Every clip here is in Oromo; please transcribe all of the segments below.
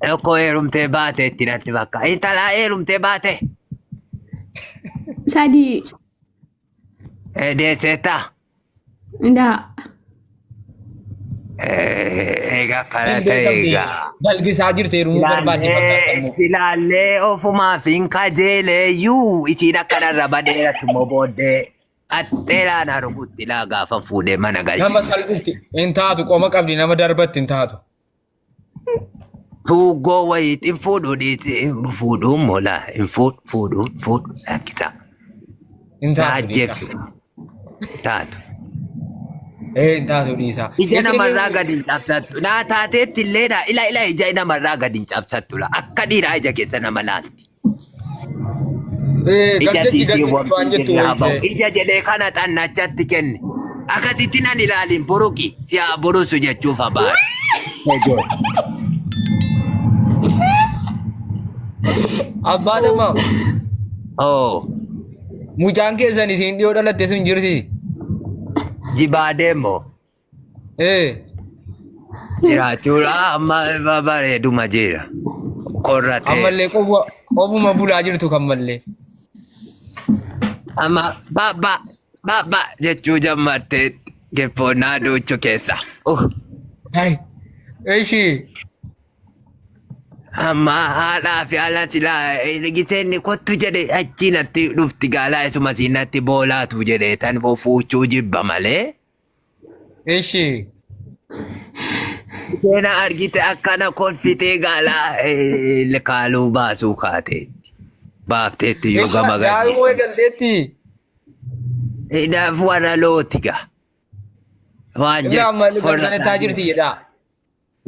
Tokko heerumtee baate itti natti bakka. Intalaa heerumtee baate. Sadii. Deesseettaa. Ndaa. Egaa kana Hin ta'e beekamte. egaa. Dalgisaa jirti heerumuu barbaadde fakkaata immoo. Ilaallee ofumaaf hin kajeeleeyyuu isiin akkanarra badeeratti immoo booddee qaxxeelaa na rukutti laa gaafa fuudhee mana Nama galche. salphutti hin taatu qoma qabdi nama darbatti hin taatu. Tuuggoo wayiitti hin fuudhuu dhiisi hin fuudhuu mola hin fuudhu fuudhuu hin fuudhu lakkisa. Hin Na taatu dhiisaa. ajjeeftu taatu. Ee hin taatu dhiisaa. Ija Isin namarraa gadi hin cabsattu. Naa taateetti illeedha. Ila ila ija namarraa gadi hin cabsattu la. Akka dhiiraa ija keessa nama laalti. Ee Ija garjechi siisii garjechi waan wamtii jettu jirraa wayii bahu. ta'e. Ija jedhee kana xannachatti kenne. Akkasitti nan ilaalin buruqi si haa burusu jechuuf abaarsi. Ejoo. Abbaa namaa Oh. mucaan keessan isiin dhiyoo dhalatte sun jirti. Jibaa deemo. Ee Jiraachuudha amma bareeduma jira. Korratee. ammallee qofuma bulaa jirtu kan mallee. Amma ba ba ba ba jechuu jammartee geeffoonnaa duuchu keessa. Hai. Eshi. Amma haadhaa fi haala silaa giseenni kottu jedhe achii natti dhufti gaalaa isuma siin natti boolaatu jedhe tan fuuchuu jibba malee. Eshi. Seena argite akkana kolfitee gaalaa kaaluu baasuu kaateetti. Baafteetti yoo gama gadi. Daa'imuu eegalteetti. Hidhaaf warra looti gaa. Waan Inni amma jettu gangalataa jirti jedhaa.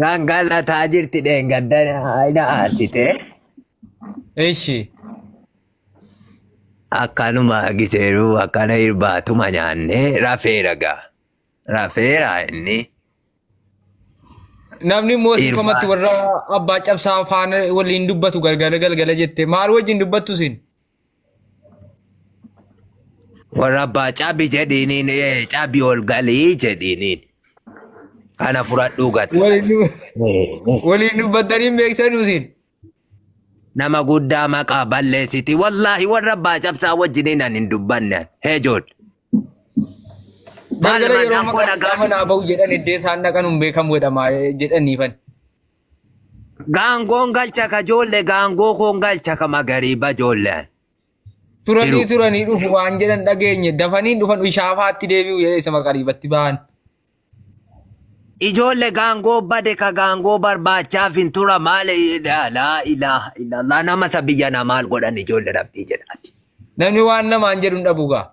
Gangalataa jirti dheengadda ina aarsite. Eshi. Akkanuma giseeruu akkana irbaatuma nyaannee rafeera gaa. Rafeera inni. Namni immoo si komatti Irbaata. warra abbaa cabsaa faana waliin dubbatu galgala galgala jette maal wajjin dubbattu isin? Warra abbaa cabi jedhiiniin cabi ol galii jedhiiniin. Kana fudhadhuu gad. Waliin waliin dubbattanii hin beektanu isin. Nama guddaa maqaa balleessiti. Wallaahi warra abbaa cabsaa wajjiniin ani hin dubbanne. Hee joon. Maal Galgala yeroo maqaan koo maqaa nagaa guddaa manaa bahu jedhan iddee isaan dhaqan hin beekamu jedhama jedhaniifan. Gaangoon galcha ka joolle gaangoo koon galcha ka magariiba joolleen. Turanii Jiru. turanii dhufu waan jedhan dhageenye dafanii dhufan ishaafaatti deebi'u jedhee isa maqariibatti bahan. Ijoollee gaangoo bade ka gaangoo barbaachaaf hin tura maal laa ilaaha illallah nama isa biyya na maal godhan ijoollee rabbii jedhaati. Namni waan namaan jedhu hin dhabu gaa.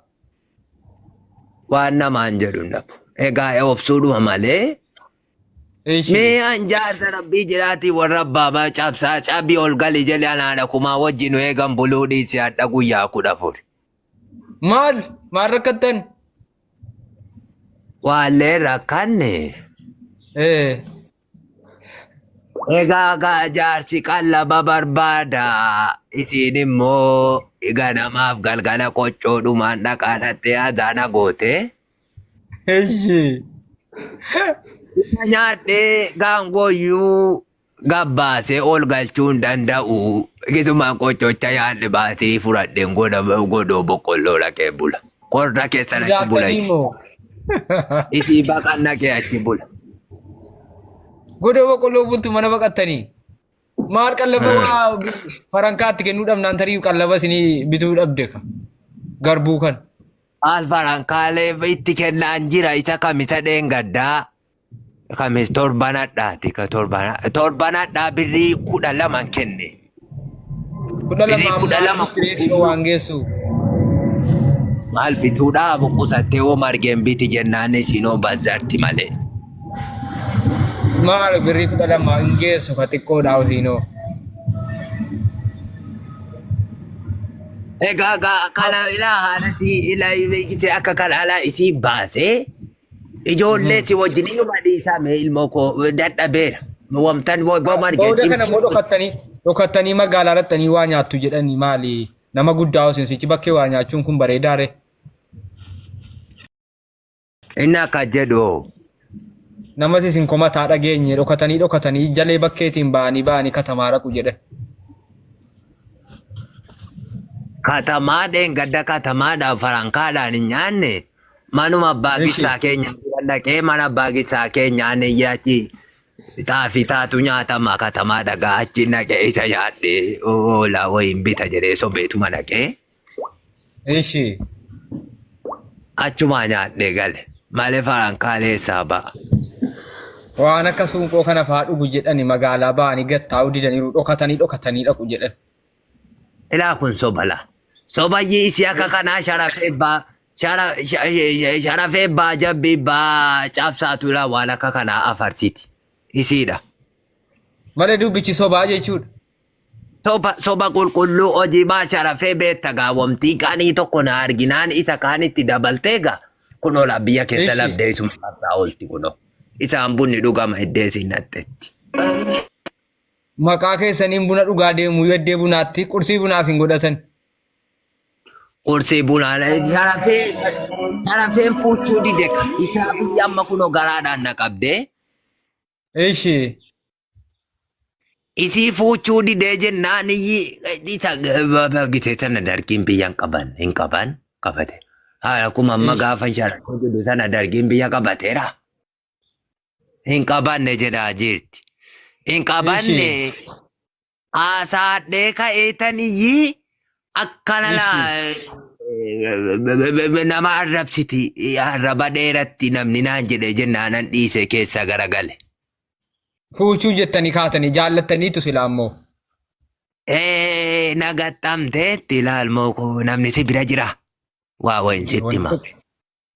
Waan namaan jedhu hin dhabu. Egaa obsuudhuma malee Ishi. Mee an jaarsa rabbii jedhaatii warra abbaabaa cabsaa cabii ol gali jedhe an haadha kumaa wajjin nu eegan buluu dhiisi hadha guyyaa 14. Maal? Maal rakkattan? Waallee rakkanne. Eh. Egaa gaa jaarsi qallaba barbaada. Isiin immoo ganamaaf galgala qoccoodhumaan dhaqaa dhattee azaana goote. Eshi. Isa nyaadhee gaangooyyuu gabbaasee ol galchuu hin danda'u. Gisumaan qochocha nyaadhe baatirii fudhadheen godha godoo boqqolloo dhaqee bula. Qorra keessan achi bula Jaattanii isi. moo? Isii baqan dhaqee achi bula. Godoo boqqolloo bultu mana baqattanii. Maal qallaba waa farankaatti kennuu dhabnaan tarii qallaba isinii bituu dhabde ka. Garbuu kan. Maal farankaalee itti kennaan jira isa kamisa dheengaddaa. Kamis torbanadhaati ka torbana torbanadhaa birrii 12 kenne. Kudha Birrii lama kudha maal lama bittiree waan geessu. Maal bituudhaa buqusattee hoo margeen biti jennaan isinoo bazzarti malee. Maal birrii 12 hin geessu ka xiqqoodhaa ofiinoo. Egaa gaa kana ilaa haadhatii ilaa isee akka kana alaa isii baasee ijoollee si wajjin inuma dhiisaa mee ilmoo koo dadhabeera. Wamtan wam Booda argee kana immoo dhokattanii dhokattanii magaalaa dhattanii waa nyaattu jedhanii maali nama guddaa osin sichi bakkee waa nyaachuun kun bareedaare. Inni akka jedhu. Namas isin komataa dhageenye dhokatanii dhokatanii jalee bakkeetiin ba'anii ba'anii katamaa dhaqu jedhan. Katamaa dheengadda katamaadhaan farankaadhaan hin nyaanne manuma abbaa Ishi. gissaa keenya bira dhaqee mana abbaa gissaa keenyaa ni achi xaafii taatu nyaatama katamaa dhagaa achi dhaqee isa nyaadhee oolaa wayiin bita jedhee sobeetuma dhaqee Ishi. achumaa nyaadhee gale malee farankaalee isaa ba'a. Waan akka suunqoo kana faa dhugu jedhani magaalaa ba'anii gattaa'uu didaniiru dhokatanii dhokatanii dhaqu jedhan. Ilaa kun sobala. Sobayyi isii akka kanaa sharafee baa sharafee baa jabbii baa cabsaatu ilaa waan akka kanaa afarsiti. Isiidha. Malee dubbichi sobaa jechuudha. Soba soba qulqulluu hojii baa sharafee beekta gaawwamtii qaanii tokko na arginaan isa kaanitti dabaltee gaa kunoo laa biyya keessa Ishi. labdee isuma qabsaa oolti kunoo. Isaan bunni dhugama hiddee siin naqxetti. Maqaa keessaniin buna dhugaa deemu yaddee bunaatti qursii bunaaf hin godhatan. Qursii bunaa sharafee sharafeen fuuchuu dide ka isaa biyya amma kunoo garaadhaan na qabdee. Ishi. Isii fuuchuu didee jennaan iyyi isa gisee sana dargiin biyya hin qaban hin qaban qabate. Haa akkuma amma Ishi. gaafa sharafee jedhu sana dargiin biyya qabateera. Hin qabanne jedhaa jirti. Hin qabanne Ishi. haasaadhee ka'eetaniyyii akkana Ishi. nama arrabsiti arraba dheeratti namni naan jedhe jennaanan dhiise keessa garagale. Fuuchuu jettanii kaatanii jaallattaniitu silaa immoo. Ee na gaxxamteetti ilaalmoo koo namni si bira jira. Waa wayin sitti hima.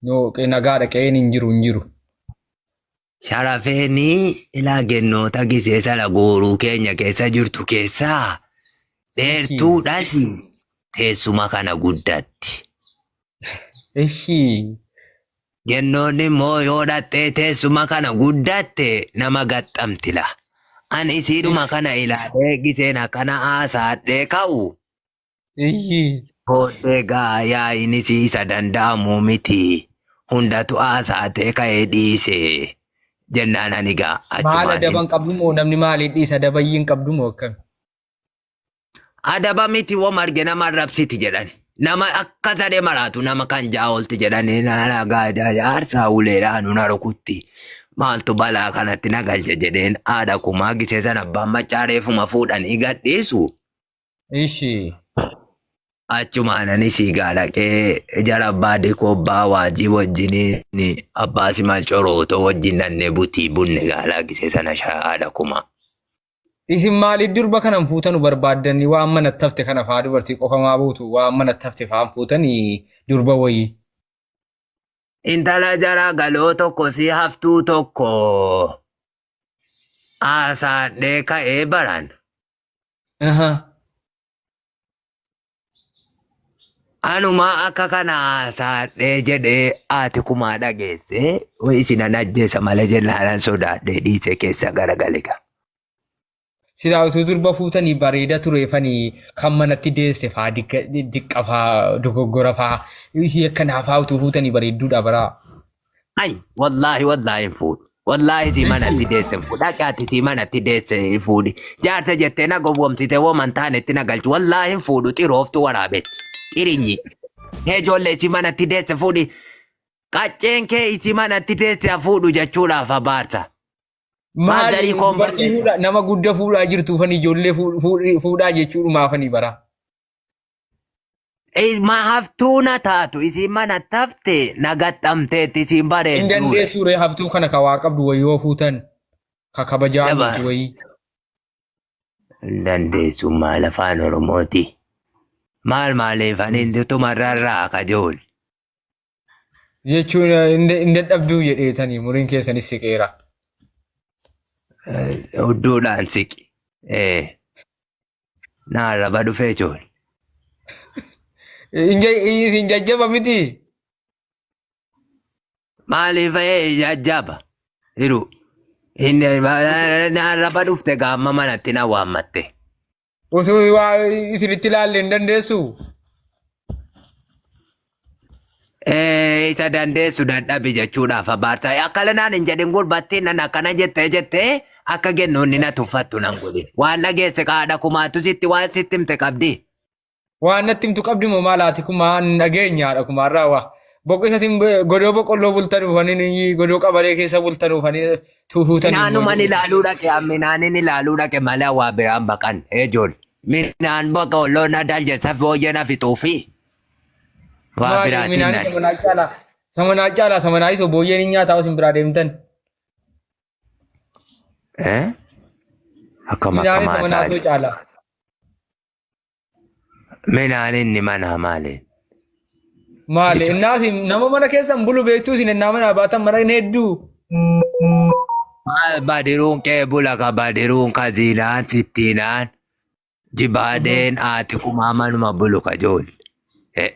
No, nagaadha qe'een hin jiru hin jiru. Sharafeenii ilaa gennoota gisee sana gooruu keenya keessa jirtu keessaa dheertuudhas teessuma kana guddatti. Ishi. Gennoonni immoo yoo dhaxxee teessuma kana guddatte nama gaxxamtila. Ani isiidhuma kana ilaalee giseen akkana haasaadhee ka'u Iyyi. Booddee gaa yaa'iinis isa danda'amu miti. Hundatu haasaatee ka'ee dhiise. Jennaan ani gaa Maal achumaan adaba hin qabdu moo namni maaliin dhiisa adabayyii hin qabdu moo akkami? Adaba miti wom arge nama arrabsiti jedhan. Nama akka sadee maraatu nama kan ja'a olti jedhanii aarsaa uleedhaan na rukutti. Maaltu balaa kanatti na galche jedheen haadha kumaa gisee sana abbaan maccaa reefuma fuudhanii gadhiisu. Ishi. Achumaan anis egaa dhaqee jara abbaa dikoo abbaa waajii wajjiniin abbaa simal corootoo wajjin dhannee butii bunne gaalaa gisee sana haadha kumaa. Isin maaliif durba kana hin fuutanu barbaaddanii waan manatti hafte kana faa dubartii qofa maa buutu waan manatti hafte faa hin fuutanii durba wayii. Intala jara galoo tokko si haftuu tokko haasaadhee ka'ee baran. Aha. Anumaa akka kana haasaadhee jedhee haati kumaa dhageesse isinan ajjeesa malee jennaanan sodaadhee dhiisee keessa garagale gaa. Silaa utuu durba fuutanii bareeda tureefanii kan manatti deesse faa diqqa faa dogoggora faa ishii akkanaa faa utuu fuutanii bareedduudha baraa. Ay, wallaahi wallaahi hin fuudhu. Wallaahi sii manatti deesse hin fuudhu. Dhaqi ati sii manatti deesse hin fuudhi. Jaarsa jettee na gowwoomsite woman taanetti na galchu. Wallaahi hin fuudhu xirooftu waraabetti. Xirinyi. Hee ijoollee sii manatti deesse fuudhi. Qacceen kee isii manatti deesse haa fuudhu jechuudhaaf abaarsa. Maal Maali garii koon dubartii balleessa. fuudhaa nama guddaa fuudhaa jirtuufani ijoollee fuudhaa jechuudhumaafani baraa. Ma haftuu na taatu isiin mana tafte na gaxxamteetti isiin Hin bareedduudha. dandeessuu ree haftuu kana ka waa qabdu wayii yoo fuutan ka kabajaa Jaba. miti wayii. Hin dandeessu maal afaan Oromooti. Maal maaliif ani tumarrarraa kajool. Jechuun hin dadhabduu jedheetanii muriin keessanis siqeera. Hudduudhaan siqi. Na arraba dhufee jool. Hin jajjaba miti. Maaliif jajjaba? Hiru. Na arraba dhufte gaamma manatti na waammatte. Osoo waa isinitti ilaalle hin dandeessu. Isa dandeessu dadhabi jechuudhaaf abaarsa. Akkana naan hin jedhin gurbattiin nan akkana jettee jettee akka gennoonni na tuffattu nan godhin. Waan dhageesse qaadha kumaatu sitti waan sitti himte qabdi. Waan natti himtu qabdi moo maal haati kumaa hin dhageenye haadha kumaarraa waa. Boqo isatiin godoo boqqolloo bultan dhufanii godoo qabalee keessa bultan dhufanii tuufuutanii. Minaanuman ilaaluu dhaqe minaanin ilaaluu dhaqe malee waa biraan baqan eejool. Minaan boqqolloo na daljessa fooyyee na fixuufi. Waa Maali biraatiin minaanii na. samanaa caalaa. Samanaa caalaa samanaa isoo booyyeen hin nyaataa isin biraa deemtan. Eh? Akkam Minaanii akkamaa samanaa isaa. soo caalaa. Minaan inni manaa maali? Maali innaas nama mana keessan bulu beektuu isin ennaa manaa baatan mana hin hedduu. Maal badiruun qee bula ka badiruun ka ziinaan sittiinaan jibaadeen haati kumaa manuma bulu ka joolle. Eh.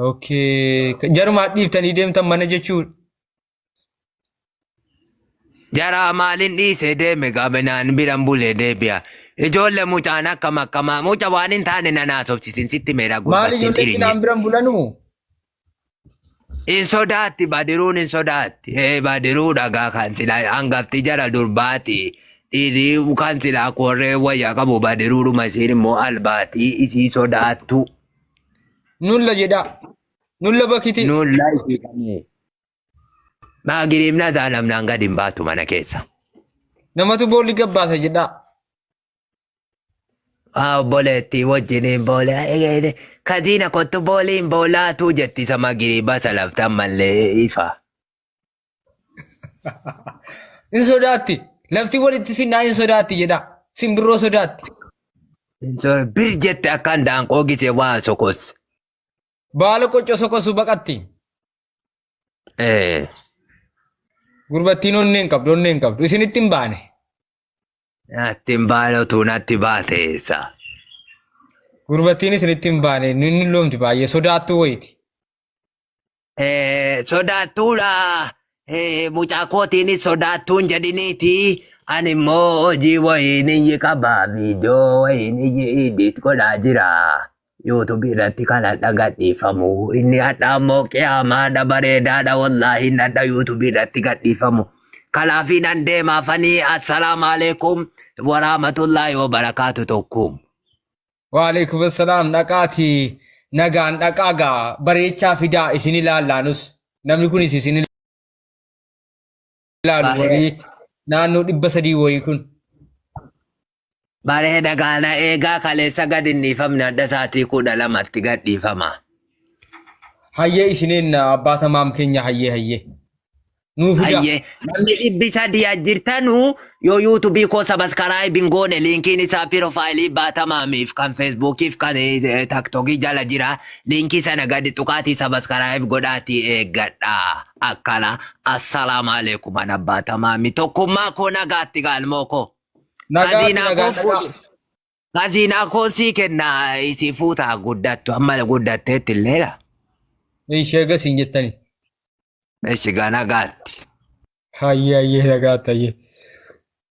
Okay. Jarumaa dhiiftanii deemtan mana jechuudha. Jaraa maalin dhiisee deeme gabenaan biran bulee deebi'a. Ijoollee mucaan akkam akkamaa muca waan hin taane nan haasofsiisin sitti meera Maali gurbattiin ijoolleen xirinye. cinaan biran bulanuu? Hin sodaatti badiruun hin sodaatti. Ee badiruu dhagaa kan silaa hangafti jara durbaati. Dhiirri kan silaa korree wayyaa qabu badiruudhuma isiin immoo albaatii isii sodaattu. Nulla jedhaa. Nulla bakiti. Nulla isii kanee. Maagiriimna isaa namnaan gad hin baatu mana keessa. Namatu boolli gabbaasa jedhaa. Haa obboleettii wajjiniin boola. Kaziina kottu booliin boolaatuu jetti isa magiriiba salaftan mallee ifa. Hin sodaatti. Lafti walitti sinnaa hin sodaatti jedhaa. Simbirroo sodaatti. Bir jette akkan daanqoo gisee waan sokos. Baala qoccoo sokosu baqatti. Eh, Gurbattiin onnee hin qabdu, onnee hin qabdu. Isinitti hin baane. Natti hin baane utuu natti baate eessa? Gurbattiin isinitti hin baane. Inni loomti baay'ee sodaattuu wayiiti. Eh, sodaattuudha. Eh, mucaa kootiinis sodaattuun jedhiniiti. Ani immoo hojii wayiin iyyi qaba. Viidiyoo wayiin iyyi edit godhaa jira. YouTube irratti kan hadha gadhiifamu. Inni hadha ammoo qiyaamaadha bareedaadha wallaahi inni hadha YouTube irratti gadhiifamu. Kanaafii nan deemaafanii assalaamu alaikum warahmatullaahi wabarakaatu tokkum. Waalaikum assalaam dhaqaati nagaan dhaqaa gaa bareechaa fidaa isin ilaallaa nus namni kunis isin ilaalu Baree- warii naannoo 300 wayii kun. Bareeda gaana eegaa kaleessa gad hin dhiifamne adda sa'aatii 12tti gad dhiifama. Hayyee isiniin abbaa tamaam keenya hayyee hayyee. Nuu fidaa. Hayyee namni 300 jirtanu yoo yuutuubii koo sabaskaraayib hin goone liinkiin isaa piroofaayilii baatamaamiif kan feesbuukiif kan tiktokii jala jira. Liinkii sana gadi tuqaatii sabaskaraayib godhaatii eeggadha. Akkana assalaamu alaikum an abbaa tamaami tokkummaa koo nagaatti gaalmoo koo. Nagaatti Kaziinaa nagaa koo nagaa. fuudhi. Kaziinaa koo sii kenna isii fuutaa guddattu amma guddatteetti illeera. Ishee gasiin jettani. Eshi gaa nagaatti. Hayyee hayyee nagaatti hayyee.